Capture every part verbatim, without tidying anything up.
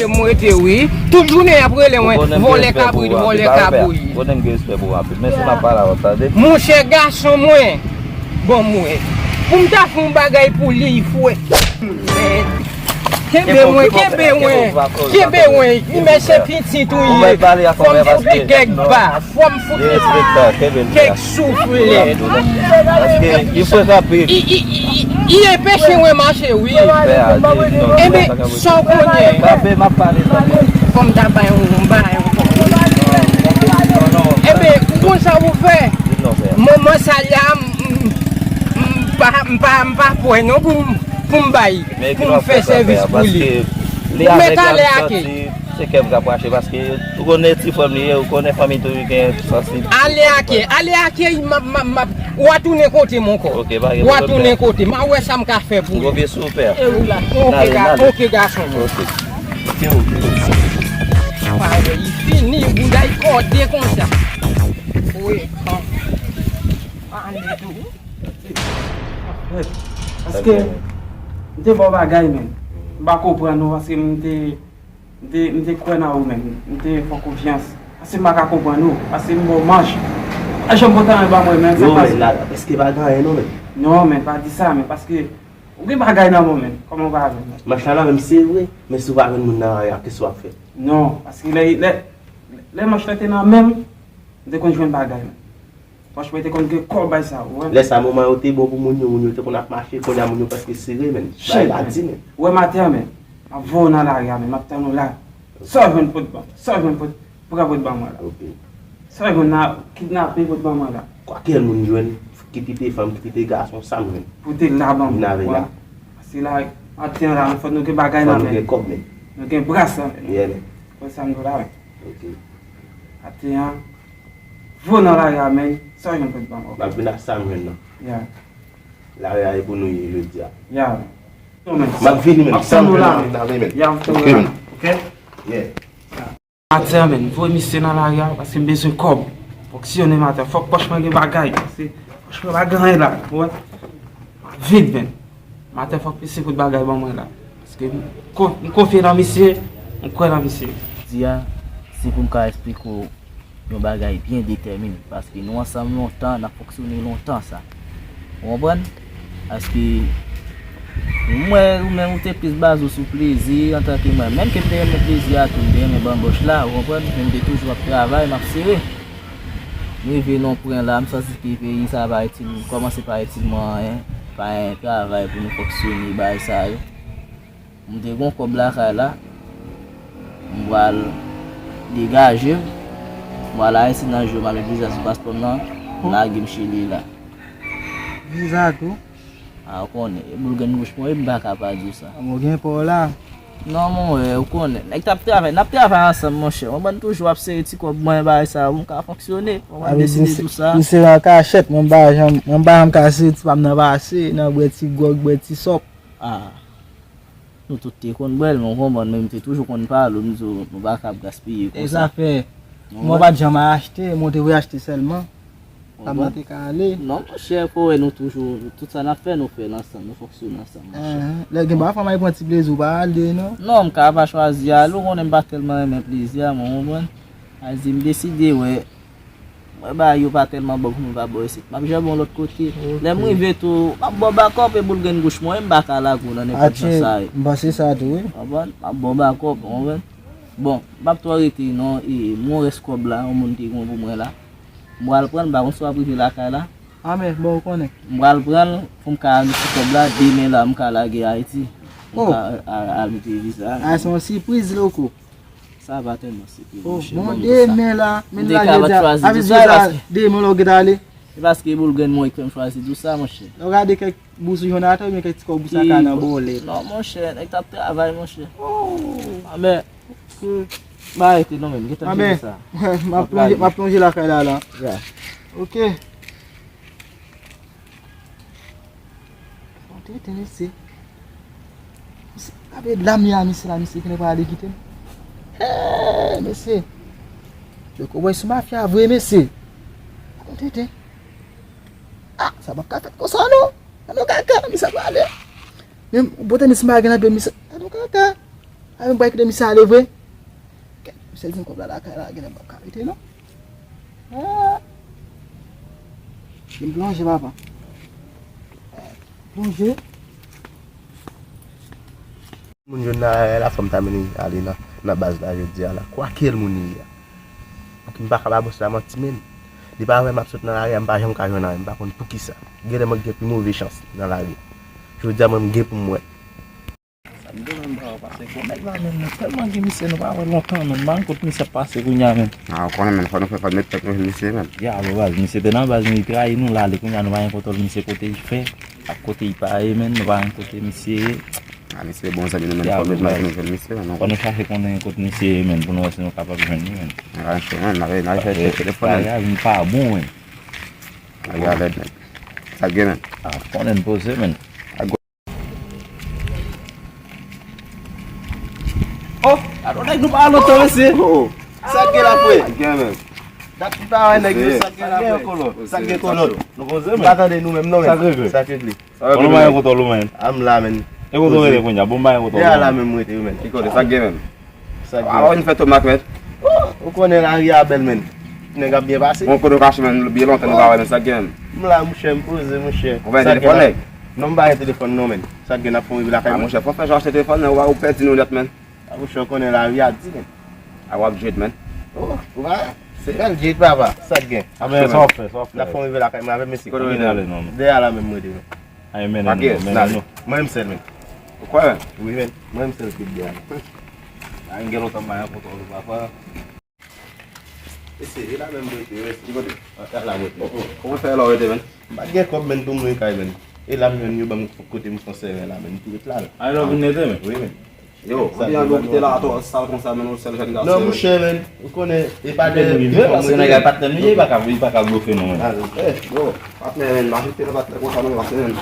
M rete wi. Tout jounen y ap rele mwen vòlè kabrit, vòlè kabrit. Ou konnen m gen respè pou ou anpil, men si m ap pale avè w, tande. Monchè gason mwen, bon mwen. Pou m ta fè yon bagay pou li, fwè. Kenbe mwen, kenbe mwen, kenbe mwen. Li men se pitit ou ye. Fò m fout li kèk ba, fò m fout li kèk souflèt. Paske li frekan anpil. Li, li, li, li, li enpeche mwen mache, wi. Enben, sa w konnen? Fò m ta bay yon, yon bagay ankò. Enben, ou konn sa pou fè? Moman sa la, m, m, m pa, m pa, m pa pwè non pou m, pou m bay, pou m fè sèvis pou li. Ou mèt ale ake. Se kè m k ap rache paske ou konnen ti frè m li ye, ou konnen fanmi tou gen sansib. Ale ake, ale ake, m ap, m ap, m ap, w a tounen kote m ankò. W a tounen kote m, m a wè sa m ka fè pou ou. M konfye sou ou, pè. Ok, ga-, ok, gason mwen. Pawòl li fini, bouda l kòde konsa. Wi, ale tou. Paske m te ba w bagay, men. M pa konprann ou, paske m te M te, m te kwè nan ou, men. M te fè w konfyans. Paske m pa ka konprann ou. Paske m ba w manch. Pa janm pote anyen ba mwen, men. Yo, men, la, èske pa gen anyen, non, men? Non, men, pa di sa, men. Paske ou gen bagay nan men w, men. Kòman w pa avè m, men? Manch la nan men m, se vre. Men si w pa jwenn moun nan anyen, kisa w ap fè? Non, paske lè, lè, lè manch la te nan men m, m te konn jwenn bagay, men. Franchman, te konn gen kòb bay sa, ou wè. Lè sa, moman yo te bon pou moun yo, moun yo te konn ap mache, kounye a moun yo prèske sere, men. Bagay pa di, men. Ou wè maten an, men. M ap voye w nan lari a, men. M ap tann ou la. Sa w jwenn pot ban, sa w jwenn pot, pran pot ban mwen la. Ok. Sa w jwenn nan, kidnape pot ban mwen la. Kwakèl moun jwenn, ki kite fanm, ki kite gason, sa m jwenn. Pou te la ban mwen. Vin avè la. Paske la, maten an la, fòk nou gen bagay nan men. Fòk nou gen kòb, men. Nou gen bras nan men. Yeah, men. Fòk sa m di w la, men. Ok. Maten an, Vo nan lari a, men. Sa w jwenn pou t ban w? M ap vin ak sa m jwenn nan. Ya. Lari a e pou nou ye jodi a. Ya. M ap vini, men. M ap tann ou la, men. Ya, m ap tann ou la. Ok, men. Ok? Yeah. Maten an, men, voye misye nan lari a, paske m bezwen kòb. Fonksyone maten. Fòk pòch mwen gen bagay, paske pòch mwen pa gen anyen la. Ou wè? M ap vin, men. Maten fòk misye fout bagay ban mwen la. Paske m kon-, m konfye nan misye, m kwè nan misye. Jodi a, se pou m ka esplike w yon bagay byen detèmine, paske nou ansanm lontan, n ap fonksyone lontan sa. Ou konprann? Paske m wè ou menm ou te plis baze w sou plezi antanke mwen. Menm ke m te renmen plezi a tou, m te renmen banbòch la, ou konprann? Men m te toujou ap travay, m ap sere. M rive nan pwen la, m santi ke peyi sa pa itil, kòmanse pa itil mwen anyen, pa gen travay pou nou fonksyone, bagay sa yo. M te gon kòb lakay la, m pral degaje m, m pral Ayiti nan je m ale viza sou paspò m nan, lage m Chili la. Viza tou? A, ou konnen, e boul grenn bouch mwen, e m pa ka pa di w sa. Ou gen pa w la. Non, monchè, ou konnen. Nèg t ap travay, n ap travay ansanm, monchè. Ou konprann, toujou ap sere ti kòb mwen, bagay sa yo, m ka fonksyone. Ou konprann, deside tou sa. Ou sere an kachèt, mwen m pa janm, mwen m pa janm ka sere ti pa m nan pase, nan bwè ti gwòg, bwè ti sòp. A. Nou tout te konn bwè l, men ou konprann, men m te toujou konn pale w, m di w, nou pa kab gaspiye konsa. E sa fè, mwen pa t janm achte, mwen te vle achte sèlman. Sa m te ka ale. Non, monchè, fò wè nou toujou, tout sa n ap fè, nou fè l ansanm, nou fonksyone ansanm, monchè. Enhen. Lè gen bagay, fò m al pran ti plezi, ou pa ale, non? Non, m ka pa chwazi ale, ou konnen m pa tèlman renmen plezi a, mwen, ou konprann? A di m deside, wè, mwen bagay yo pa tèlman bon pou mwen pa bò isit. M ap janbe yon lòt kote. Ok. Lè m rive tou, m ap ba w bakòp e boul grenn gouch mwen, m pa ka lage w nan nenpòt jan sa ye. M panse sa tou, wi. Konprann? M ap ba w bakòp, ou konprann? Bon, m p ap twò rete non, e, m gon rès kòb la, yon moun te gon pou mwen la. M pral pran l, m pa konn si w ap rive lakay la. A, men, bon, ou konnen. M pral pran l, pou m ka al sou kòb la, demen la, m ka lage Ayiti. M ka al, al mete viza. A, se yon sipriz, loko. Sa pa tèlman sipriz, monchè. Bon, demen la, men la jodi a, avèk viza, demen la ou gentan ale. Se paske boul grenn mwen k fè m chwazi tou sa, monchè. Ou gade kèk bous ou jwenn atè, oubyen kèk ti kòb ou sa ka nan bòlèt. Non, monchè, nèg t ap travay, monchè. A, men, Ba rete non, men, gentan jere sa. M ap plonje, m ap plonje lakay la, la. Ya. Ok. Bon, tete, mesye. Mesye, gade lam li a, mesye, la, mesye, fini pral ale kite m. Hey, mesye. Yo, kowbòy sou mafya vre, mesye. Bon, tete. Ah, sa p ap ka fèt konsa, non. Ann kaka, misye ap ale. Men, bon, tete, mesye, m pa gen nan pye, mesye. Ann kaka. A, men bay kite misye ale vre. Misye di m kòb la lakay la, genlè m p ap ka rete non. Ah. Vin plonje, papa. Plonje. Moun jwenn nan la, la fòm ta mennen ale nan, nan baz la jodi a la. Kwa kèl moun li ye a? Pou ki m pa ka ba bòs la manti menm. Li pa wè m ap sot nan lari a, m pa janm ka jwenn avè l, m pa konn poukisa. Genlè mwen gen pi move chans nan lari a. Jodi a mwen m gen pou m wè. Sa m bezwen m pa wè pase gwo nèg la menm, nou tèlman gen misye nou pa wè lontan menm, m pa konn kot misye ap pase kounye a menm. Ah, ou konnen menm, fò nou fè, fò n met tèt nou jwenn misye menm. Ya, bon, baz, misye te nan baz nou, li trayi nou, l ale kounye a nou pa gen kontwòl misye kote l fè, ak kote l pa ye menm, nou pa gen kote misye ye. Ah, misye bon zanmi nou menm, fò n met tèt nou jwenn misye menm. Fò nou chache konnen kot misye ye menm, pou nou wè si nou kapab jwenn li menm. N a fè, n a fè telefòn menm. Bagay la vin pa bon menm. Bagay la lèd menm. Sa k gen menm? Ah, konnen n poze menm. Oh, alò nèg nou pa wè lontan mesye. Oh, oh. Sa k gen la frè? Sa k gen menm? Dat nou pa wè nèg yo, sa k gen la frè? Sa k gen kolo? Sa k gen kolo? Nou poze menm. M pa tande nou menm non menm. Sa k regle? Sa k regle? Bon, nou pa gen kontwòl ou menm. A m la menm. E kote w rete kounye a? Bon, m pa gen kontwòl ou menm. Dèyè la menm m rete wi menm. Ki kote? Sa k gen menm? Sa k gen? Awa, nou fè tou mak menm. Oh, ou konnen lari a bèl menm. Nèg ap byen pase. Bon, kote w kache menm, byen lontan nou pa wè menm, sa k gen menm? M la monchè, m poze monchè. Ou pa gen telefòn nèg? Non, m pa gen telefòn non menm. Sa k gen, n ap fè yon rive lakay mwen. Ah monchè, fò w fè jan w achte telefòn nan, w ap pèdi nou nèt menm. Ah monchè, ou konnen lari a di menm. A w ap jwenn menm. Oh, ou pa, se bèl jwenn papa, sa k gen? Ah men sa w ap fè, sa w ap fè? N ap fè yon rive lakay mwen avè mesye. Kote w rete? Dèyè la menm m rete non. Ay, mennen nou, mennen nou. Mwen menm sèl menm. Ou kwè menm? Wi menm, mwen menm sèl ki dèyè. A, m gen lontan m pa gen kontwòl ou papa. E se la menm m rete, mesye. Ki kote? A la m rete. Kòman fè la w rete menm? M pa t gen kòb menm pou m lwe kay menm. E la m jwenn yo ban m kote m fon sèren la menm, m tou ret la. A la w vin rete menm? Wi menm. Yo, anpil anpil kite la atò sal konsa menm, yon sèl jèn gason. Non monchè menm, ou konnen e pa de. Paske nèg la patnè nou ye, li pa ka, li pa ka blofe nou menm. Yo, patnè menm, pa kite patnè konsa non, pase menm.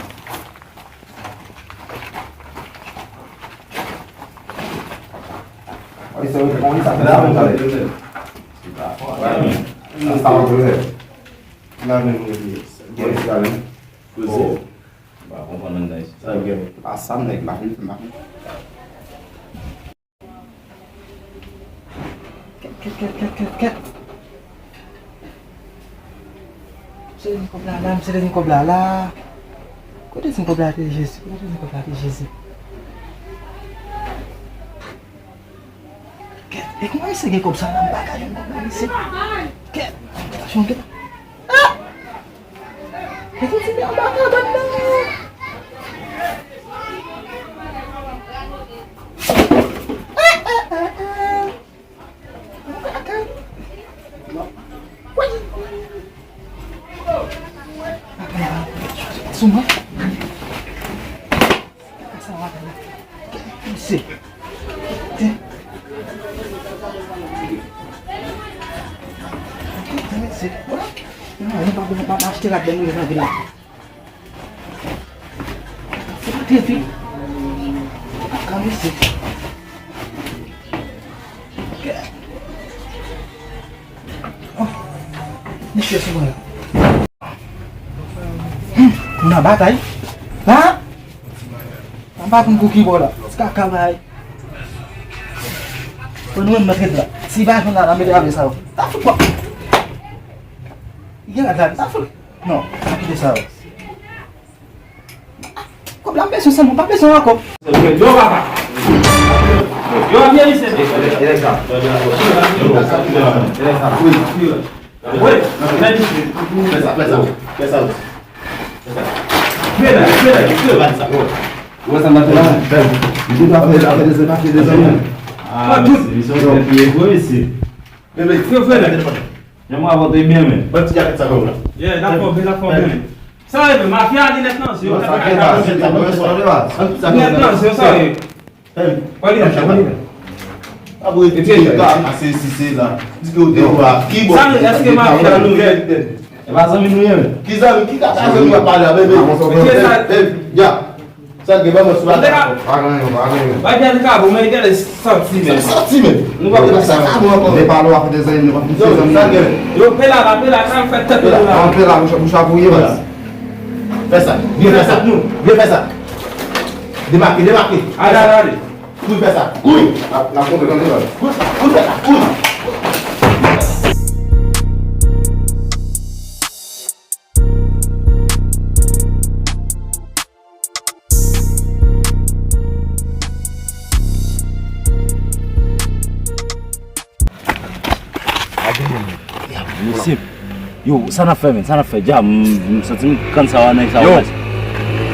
Wi, se wi, bon, wi, sa fè la menm talè. Sa pa vre. La menm wi. Gen sa menm. Koze. M pa konprann nan isi. Sa gen. Pa sa nèg la vin fè m. Kèt, kèt, kèt, kèt, kèt, kèt. Misye te gen kòb la la, misye te gen kòb la la. Kote ti kòb la te Jezi? Kote ti kòb la te Jezi? Kèt, e kòman misye gen kòb sa la, m pa ka jwenn kòb la, mesye? Kèt, attention, kèt. Ah! Mete ti men anba kabann nan. Ah, ah, ah, ah. Anba kabann. Woy. Sou mwen. Kaka sa w ap fè la. Mesye. Te. Te, mesye. Wala. Non, nou pa, nou pa achte rad bèl nou nan vil la. Se pa te fi. Kaka, mesye. Oh, mesye sou mwen la. Hmm, nou nan batay. Ha? Anba konn pou ki bò la. Ti kaka bay. Fò nou menm mèt ret la. Si pa jwenn la, n a mete avè sa yo. Ta fout bò. Gen la, ta fout. Non, pa kite sa yo. Kòb la m bezwen sèlman, m pa bezwen ankò. Yo, papa. Yo, vye misye. Wi, men misye. Fè sa, fè sa. Fè sa. Fè sa. Ou wè sa m ap fè la? Li te pa fè, fè de zèf, fè de zèf. Ah, misye, misye, misye, misye. Bebe, frè, frè, la telefòn. Jan mwen avè w te byen, men. Ban ti jakèt sa pou mwen. Yeah, la fò byen, la fò byen. Sa ye, men, mafya li nèt nan zye. Non, sa gen la, se ta mwen sou la. Nèt nan zye, sa ye. Wè li nèt, wè li nèt. Apre, ti gars, ase si se la. Di ke ou te wè ki bò. Sa nou, èske mafya nou ye? E pa zanmi nou ye, men. Ki zanmi, ki kaka zanmi w ap pale a, bebe? Mesye, sa. Hey, ya. Sa gen, ban mwen sou la. Pa gen anyen, pa gen anyen. Bay byen kabo, men gade santi, men. Sa santi, men. Nou pa konn sa. Sa bon ankò. Depi lè w ap fè de zanmi, nou pa konn se zanmi. Sa gen. Yo, pela la, pela, sa fè tèt nou la. An pela, bouch, bouch a pou ye, baz. Fè sa. Vye fè sa. Vye fè sa. Demake, demake. Ale, ale, ale. Kouri fè sa. Kouri. N ap, n ap kontre nan zòn. Kouri fè sa. Kouri fè sa. Kouri. Mesye, yo, sa n ap fè, men? Sa n ap fè? Dja, m, m santi m kann sa w a nèg sa yo, baz.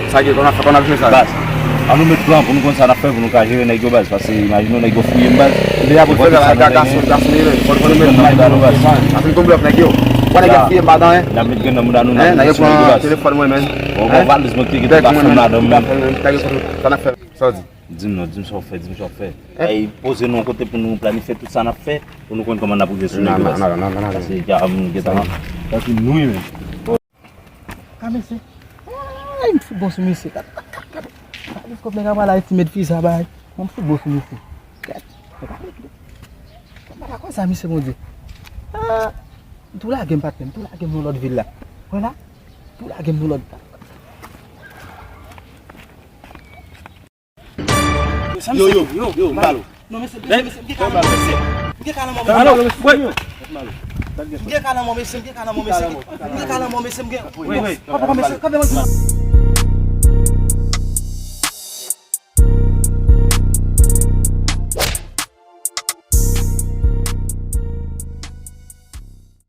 Sa gen, kòman n ap fè, kòman n ap jwe sa? Baz, an nou met plan pou nou konn sa n ap fè, pou nou ka jere nèg yo, baz. Paske imajine w, nèg yo fouye m, baz. Lè y ap fè sa, gason, gason, men, fò nou konn met plan, baz. Paske n gon blòf nèg yo. Wè nèg yo fouye m pa dan, en. N ap met grenn nan mouda nou, n ap met sou nèg yo, baz. Nèg yo pran telefòn mwen, men. Bon, bon, valiz mwen ki te gen tout afè m ladan, men. Sa n ap fè? Sa w di? Di m non, di m sa w fè, di m sa w fè. Ey, poze nou yon kote pou nou planifye tout sa n ap fè, pou nou konn kòman n ap rive sou nèg yo, baz. Paske dja, m gentan. Paske nou, men. Ah, mesye. Ay, m fout bon sou mesye. Gad, gad, gad. Gad, gad, gad. Nèg ap pale Ayiti, met fi sa bay. Mwen, m fout bon sou mesye. Gad. Gad, gad. Mwen pa dakò sa, mesye, Bondye. Ah, tou lage m, patnè m. Tou lage m nan lòt vil la. Wè la. Tou lage m nan lòt. Yo, yo, yo, yo, Malo. Non, mesye, mesye, mesye, m gen ka nan men, mesye. M gen ka nan men, mesye. Malo, m gen ka nan men, mesye, m gen ka nan men, mesye. M gen ka nan men, mesye, m gen. Wi, wi. Papa, mesye, kanpe, mesye.